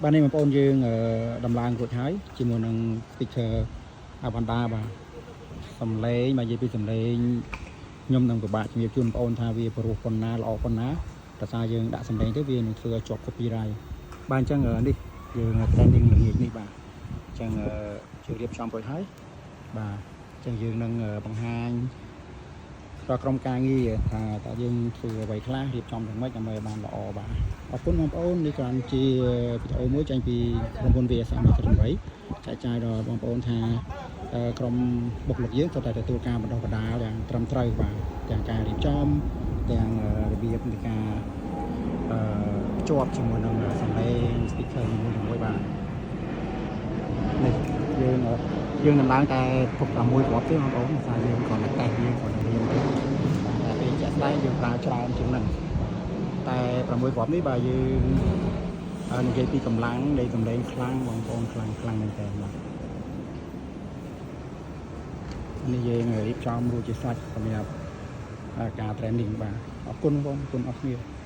បាទនេះបងប្អូនយើងដំឡើងរួចហើយជាមួយនឹង speaker Avanda បាទសំឡេងបាទនិយាយពីសំឡេងខ្ញុំនឹងពិបាកជំរាបជូនបងប្អូនថាវាព្រោះប៉ុណ្ណាល្អប៉ុណ្ណាដោយសារយើងដាក់សំឡេងទៅវានឹងធ្វើឲ្យជាប់ copyright បាទអញ្ចឹងនេះយើង training ល្ងាចនេះបាទអញ្ចឹងយើងរៀបចំរួចហើយបាទអញ្ចឹងយើងនឹងបង្ហាញដល់ក្រុមការងារថាតើយើងធ្វើអ្វីខ្លះរៀបចំយ៉ាងម៉េចដើម្បីឲ្យបានល្អបាទអរគុណបងប្អូននេះគ្រាន់ជាវីដេអូមួយចេញពីក្រុមហ៊ុន VSM 78ចែកចាយដល់បងប្អូនថាក្រុមបុគ្គលិកយើងត្រូវតែទទួលការបណ្ដុះបណ្ដាលយ៉ាងត្រឹមត្រូវបាទទាំងការរៀបចំទាំងរបៀបនៃការភ្ជាប់ជាមួយនឹងសំឡេង speaker នីមួយៗបាទនេះយើងយើងដំឡើងតែពុក6គ្រាប់ទេបងប្អូនដោយសារយើងគ្រាន់តែតេស្តយើងគ្រាន់តែរៀនទេតែពេលជាក់ស្ដែងយើងប្រើច្រើនជាងហ្នឹងតែ6គ្រាប់នេះបាទយើងនិយាយពីកម្លាំងនៃសំឡេងខ្លាំងបងប្អូនខ្លាំងខ្លាំងមែនតើបាទនេះយើងរៀបចំរួចជាស្រេចសម្រាប់ការ training បាទអរគុណបងប្អូនអរគ្នា។